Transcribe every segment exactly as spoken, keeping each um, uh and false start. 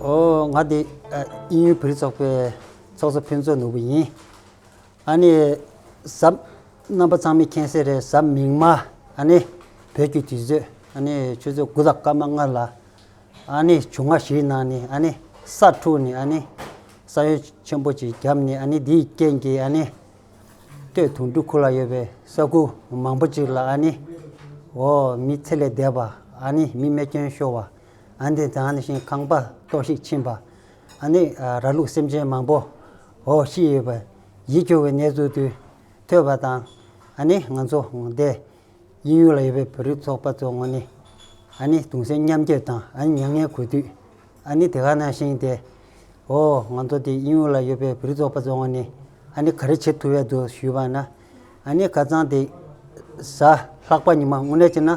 ཨོ་ང་འདི་ཨ་དབྱིན་ཡུལ་བོད་རིགས་ཚོགས་པའི་ཚོགས་གཙོ་ཕུན་ཚོགས་ནོར་བུ་ཡིན། ཨ་ནི་གཟའ་རྣམ་པ་ཚང་མས་མཁྱེན་གསལ་རེད། གཟའ་མིག་དམར་ཨ་ནི་བོད་ཀྱི་དུས་ཚོད་ཨ་ནི་ཆུ་ཚོད་དགུ་དང་སྐར་མ་ལྔ་ལ་ཨ་ནི་བྱུང་བ་ཞིག་ནང་ནས་ཨ་ནི་ས་འཁྲུགས་ནས་ཨ་ནི་ས་གཡོ་ཆེན་པོ་ཅིག་བརྒྱབ་ནས་ཨ་ནི་འདིའི་རྐྱེན་གྱིས་ཨ་ནི་སྟོད་དོན་གྲུ་ཁུལ་ལ་ཡོད་པའི་ས་ཁུལ་མང་པོ་ཅིག་ལ་ཨ་ནི་འོ་མི་ཚེ་ལས་འདས་པ་ཨ་ནི་མི་རྨས་སྐྱོན་ཤོར་བ་ཨ་ནི་དེ་ནང་བཞིན་ཁང་པ་གཏོར་བཤིག་ཕྱིན་པ་ཨ་ནི་ར་ལུག་སེམས་ཅན་མང་པོ་འོ་ཤི་ཡོད་པ་ཡིད་སྐྱོ་བའི་གནས་ཚུལ་དུ་ཐོས་པ་དང་ཨ་ནི་ང་ཚོ་འདི་དབྱིན་ཡུལ་ལ་ཡོད་པའི་བོད་རིགས་ཚོགས་པ་ཚོའི་ངོས་ནས་ཨ་ནི་གདུང་སེམས་མཉམ་སྐྱེད་དང་ཨ་ནི་མྱ་ངན་གུས་འདུད་ཨ་ནི་དེ་ག་ནང་བཞིན་ཏེ་ཨོ་ང་ཚོ་དེ་དབྱིན་ཡུལ་ལ་ཡོད་པའི་བོད་རིགས་ཚོགས་པ་ཚོའི་ངོས་ནས་ཨ་ནི་ག་རེ་བྱེད་ཐུབ་ཡ་འདུག་ཞུས་པ་ན་ཨ་ནི་ཁ་སང་དེ་གཟའ་ལྷག་པ་ཉི་མ་དངོས་གནས་བྱས་ན་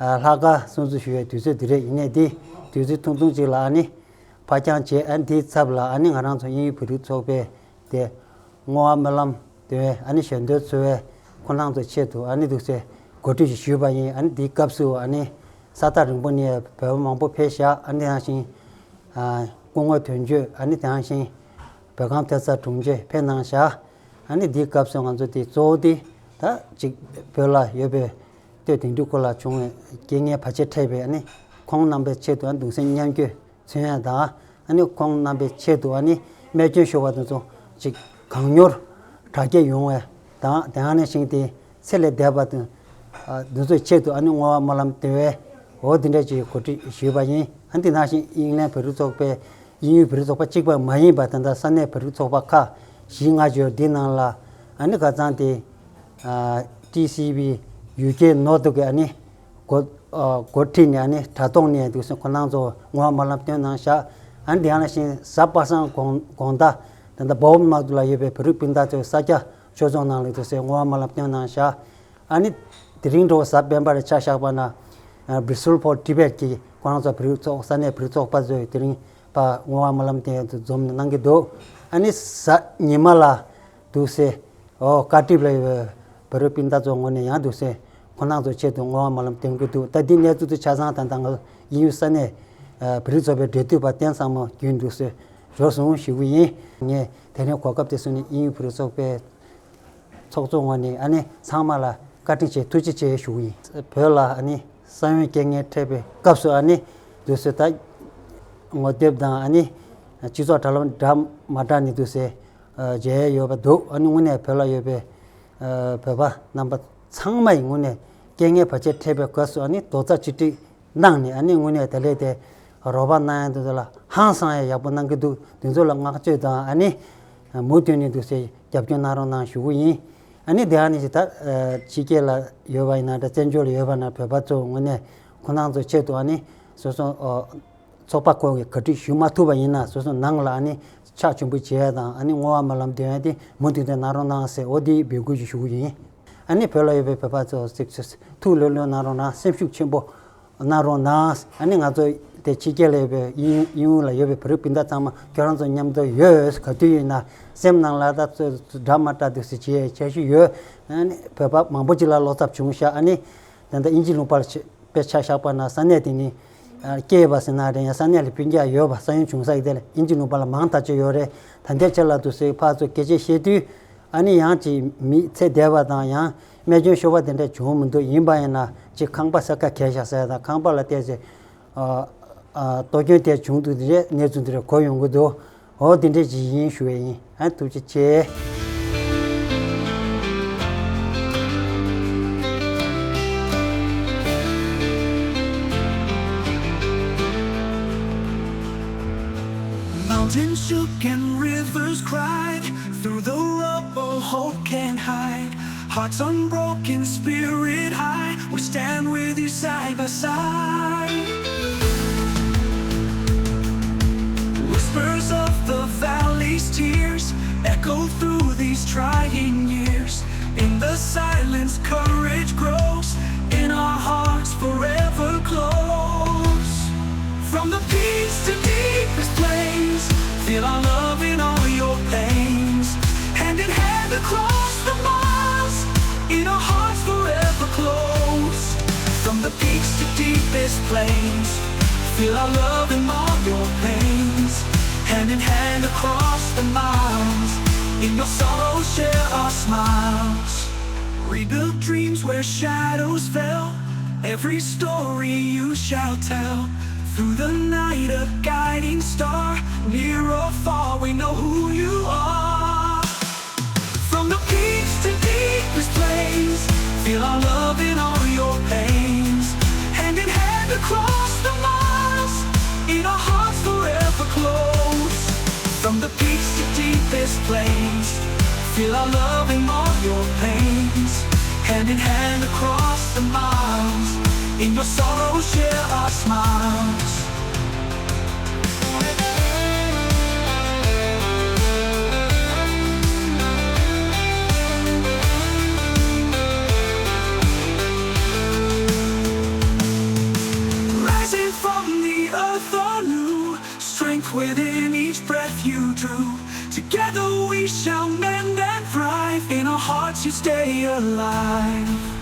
ལྷག་དཀར་སྲུང་བརྩི་ཞུ་བའི་དུས་ཚོད་དེ་རེད། ཡིན་ནའི་དེ་དུས་ཚོད་ཐུང་ཐུང་ཅིག་ལ་ཨ་ནི་ཕར་འགྱངས་བྱས་ཨ་ནི་དེའི་ཚབ་ལ་ཨ་ནི་ང་རང་ཚོ་དབྱིན་ཡུལ་བོད་རིགས་ཚོགས་པའི་དེ་བསྔོ་བ་སྨོན་ལམ་དེ་བས་ཨ་ནི་ཞལ་འདོན་འཚོལ་བའི་ཁོང་རྣམ་ཚོའི་ཆེད་དུ་ཨ་ནི་འདུག་སེ་གོ་སྒྲིག་ཞིག་ཞུས་པ་ཡིན། ཨ་ནི་དེའི་སྐབས་སུ་ཨ་ནི་ས་ཐག་རིང་པོ་ནས་བོད་པ་མང་པོ་ཕེབས་ཤག་ཨ་ནི་དེ་ནང་བཞིན་སྐུ་ངོ་དོན་གཅོད་ཨ་ནི་དེ་ནང་བཞིན་བོད་ཁམས་ཐེབས་རྩ་དྲུང་ཆེ་ཕེབས་གནང་ཤག་ཨ་ནི་དེའི་སྐབས་སུ་ང་ཚོ་དེ་གཙོ་བོ་དེ་ད་ཅིག་བོད་ལ་ཡོད་པའི་སྟོད་དིང་རི་ཁུལ་ལ་བྱུང་བའི་རྐྱེན་ངན་བར་ཆད་འཕྲད་པའི་ཨ་ནི་ཁོང་རྣམ་པའི་ཆེད་དུ་ཨ་ནི་གདུང་སེམས་མཉམ་སྐྱེད། མཚོན་ཡ་དང་ཨ་ནི་ཁོང་རྣམ་པའི་ཆེད་དུ་ཨ་ནི་རྨས་སྐྱོན་ཤོར་བ་དེ་ཚོ་ཅིག་གང་མྱུར་དྲག་སྐྱེད་ཡོང་བའི་དང་དེ་ཨ་ནི་ཞིང་དེ་ཚེ་ལས་འདས་པ་དེ་དེ་ཚོའི་ཆེད་དུ་ཨ་ནི་བསྔོ་བ་སྨོན་ལམ་དེ་བས་འོ་དེ་འདྲ་ཅིག་གོ་སྒྲིག་ཞུས་པ་ཡིན། ཨ་ནི་དེ་ནང་བཞིན་དབྱིན་ལན་བོད་རིགས་ཚོགས་པའི་དབྱིན་ཡུལ་བོད་རིགས་ཚོགས་པ་གཅིག་པ་མ་ཡིན་པ་ད་ལྟ་ས་གནས་བོད་རིགས་ཚོགས་པ་ཁག་བཞི་ལྔ་ཅིག་ཡོད། འདི་ནང་ལ་ཨ་ནི་ཁ་སང་དེ་ཨ་ཊི་སི་བི་ཡུ་ཀེ་ནོར་ཐུ་གི་ཨ་ནི་འགོ་ཨ་འགོ་ཁྲིད་ནས་ཨ་ནི་དྲ་ཐོག་ནས་འདུག་སེ་ཁོང་རྣམ་ཚོ་བསྔོ་བ་སྨོན་ལམ་བཏོན་གནང་ཤག་ཨ་ནི་དེ་ཡང་ནང་བཞིན་གཟའ་པ་སངས་དགོང་དགོང་དག་ད་ལྟ་བོ་མ་ཏུ་ལ་ཡོད་པའི་བོད་རིགས་སྤུན་ཟླ་ཚོའི་ས་སྐྱ་ཆོས་རྫོང་ནང་ལ་འདུག་སེ་བསྔོ་བ་སྨོན་ལམ་བཏོན་གནང་ཤག་ཨ་ནི་དེ་རིང་འགྲོ་བ་གཟའ་སྤེན་པ་རེ་ཆ་བཞག་པ་ན་Bristle for Tibet་གི་ཁོང་རྣམ་ཚོ་བོད་རིགས་ཚོགས་ས་གནས་བོད་རིགས་ཚོགས་པ་ཚོས་དེ་རིང་ཕར་བསྔོ་བ་སྨོན་ལམ་དེ་འཛོམས་ནས་གནང་གི་འདུག་ཨ་ནི་གཟའ་ཉི་མ་ལ་འདུག་སེ་ཨོ་ཀ་ཏི་ལ་ཡོད་པའི་བོད་རིགས་སྤུན་ཟླ་ཚོའི་ངོས་ནས་ཡང་འདུག་སེ་ཁོང་རྣམ་ཚོའི་ཆེད་དུ་བསྔོ་བ་སྨོན་ལམ་འདོན་གྱི་འདུག་ད་འདི་གནས་ཚུལ་དེ་ཆ་ཚང་ད་ལྟ་ང་དབྱིན་ཡུལ་ས་གནས་བོད་རིགས་ཚོགས་པའི་འབྲེལ་མཐུད་པ་བསྟན་བཟང་མོ་བརྒྱུད་འདུག་སེ་འབྱོར་སོང་ཞུ་གི་ཡིན། ངས་དེ་རིང་གོ་སྐབས་དེ་བཟུང་ནས་དབྱིན་ཡུལ་བོད་རིགས་ཚོགས་པའི་ཚོགས་གཙོ་ངོས་ནས་ཨ་ནི་ཚང་མ་ལ་བཀའ་དྲིན་ཆེ་ཐུགས་རྗེ་ཆེ་ཞུ་གི་ཡིན། བོད་ལ་ཨ་ནི་ས་ཡོམ་རྐྱེན་ངན་འཕྲད་པའི་སྐབས་སུ་ཨ་ནི་འདུག་སེ་ད་ངོ་དེབ་དང་ཨ་ནི་སྤྱི་ཚོགས་དྲ་ལམ་འདྲ་མ་འདྲ་ནས་འདུག་སེ་མཇལ་ཡོད་པ་འདུག་ཨ་ནི་དངོས་གནས་བོད་ལ་ཡོད་པའི་བོད་པ་རྣམ་པ་ཚང་མ་ཡི་ངོས་ནས་རྐྱེན་ངན་བར་ཆད་འཕྲད་པའི་སྐབས་སུ་ཨ་ནི་རྡོག་རྩ་གཅིག་སྒྲིལ་གནང་ནས་ཨ་ནི་དངོས་གནས་དེ་ལས་དེ་རོགས་པ་གནང་ཡ་འདི་ཚོ་ལ་ཧང་སང་ཡ་ཡག་པོ་གནང་གི་འདུག་འདི་ཚོ་ལ་བསྔགས་བརྗོད་དང་ཨ་ནི་མུ་མཐུད་ནས་འདུག་སེ་རྒྱབ་སྐྱོར་གནང་རོགས་གནང་ཞུ་གི་ཡིན། ཨ་ནི་དེ་ཨ་ནི་ཅིག་ད་ཕྱི་རྒྱལ་ལ་ཡོད་པ་ཡིན་ན་འདྲ་བཙན་བྱོལ་ལ་ཡོད་པ་ན་བོད་པ་ཚོ་དངོས་གནས་ཁོང་རྣམ་ཚོའི་ཆེད་དུ་ཨ་ནི་སོ་སོ་ཚོགས་པ་ཁག་གིས་ག་སྒྲིག་ཞུ་མ་ཐུབ་པ་ཡིན་ན་སོ་སོ་ནང་ལ་ཨ་ནི་ཕྱག་མཆོད་འབུལ་བྱེད་ཡ་དང་ཨ་ནི་བསྔོ་བ་སྨོན་ལམ་འདོན་ཡ་དེ་མུ་མཐུད་དུ་གནང་རོགས་གནང་ཟེར་འོ་དེ་འབོད་སྐུལ་ཞིག་ཞུ་གི་ཡིན། ཨ་ནི་བོད་ལ་ཡོད་པའི་བོད་པ་ཚོ་གཟིགས་ཚུལ་ཐུགས་ལྷོད་ལྷོད་གནང་རོགས་གནང་། སེམས་ཤུགས་ཆེན་པོ་གནང་རོགས་གནང་། ཨ་ནི་ང་ཚོ་དེ་ཕྱི་རྒྱལ་ལ་ཡོད་པའི་དབྱིན་དབྱིན་ཡུལ་ལ་ཡོད་པའི་བོད་རིགས་སྤུན་ཟླ་ཚང་མ་ཁྱོད་རང་ཚོ་མཉམ་དུ་ཡོད། ག་དུས་ཡིན་ན་སེམས་ནང་ལ་ད་ཚོད་འདྲ་མ་འདྲ་འདུག་སེ་བྱེད་ཡ་ཆ་ཤས་ཡོད། ཨ་ནི་བོད་པ་མང་པོ་ཅིག་ལ་བློ་འཚབ་བྱུང་ཤག་ཨ་ནི་ད་ལྟ་དབྱིན་ཇི་ལུང་པ་ལ་ཆེ་དཔེ་ཆ་བཞག་པ་ན་ས་གནས་དེ་ནི་ཨ་སྐྱེས་པ་ཟེར་ན་རེད། ཡང་ས་གནས་ལ་སྤུན་ཀྱག་ཡོད་པ་ས་ཡོམ་བྱུང་ས་ཡི་དེ་ལ་དབྱིན་ཇི་ལུང་པ་ལ་མང་ཐག་ཆོད་ཡོད་རེད། ད་ལྟའི་ཆ་ལ་འདུག་སེ་ཕར་ཚུར་སྐད་ཆ་བཤད་དུས་ཨ་ནི་ཡང་ཅིག་མི་ཚེ་འདས་པ་དང་ཡང་རྨས་སྐྱོན་ཤོར་བ་དེ་འདྲ་བྱུང་མི་འདུག་ཡིན་པ་ཡིན་ན་ཅིག་ཁང་པ་ས་ཁ་གས་བཞག་ས་ཡ་དང་ཁང་པ་ལ་བལྟས་ཚེ་ཨ་ཨ་གཏོར་སྐྱོན་དེ་བྱུང་འདུག་དེ་འདྲའི་གནས་ཚུལ་དེ་འདྲ་གོ་ཡོང་གི་འདུག་འོ་དེ་འདྲ་ཅིག་ཡིན་ཞུ་བ་ཡིན། ཨ་ཐུགས་རྗེ་ཆེ། Mountains shook and rivers cried. Through the rubble, hope can hide. Hearts unbroken, spirit high. We stand with you side by side. Whispers of the valley's tears echo through these trying years. In the silence, courage grows. In our hearts, forever close. From the peaks to deepest plains, feel our love in all your pains. Hand in hand across the miles, in our hearts forever close. From the peaks to deepest plains, feel our love in all your pains. Hand in hand across the miles. In your sorrow, share our smiles. Rebuild dreams where shadows fell. Every story you shall tell. Through the night, a guiding star. Near or far, we know who you are. From the peaks to deepest plains, feel our love in all your pains. Hand in hand across the miles, in our hearts forever close. From the peaks to deepest plains, feel our love in all your pains. Hand in hand across the miles, in your sorrow share our smiles. Rising from the earth anew, strength within each breath you drew. Together we shall mend and thrive. In our hearts you stay alive.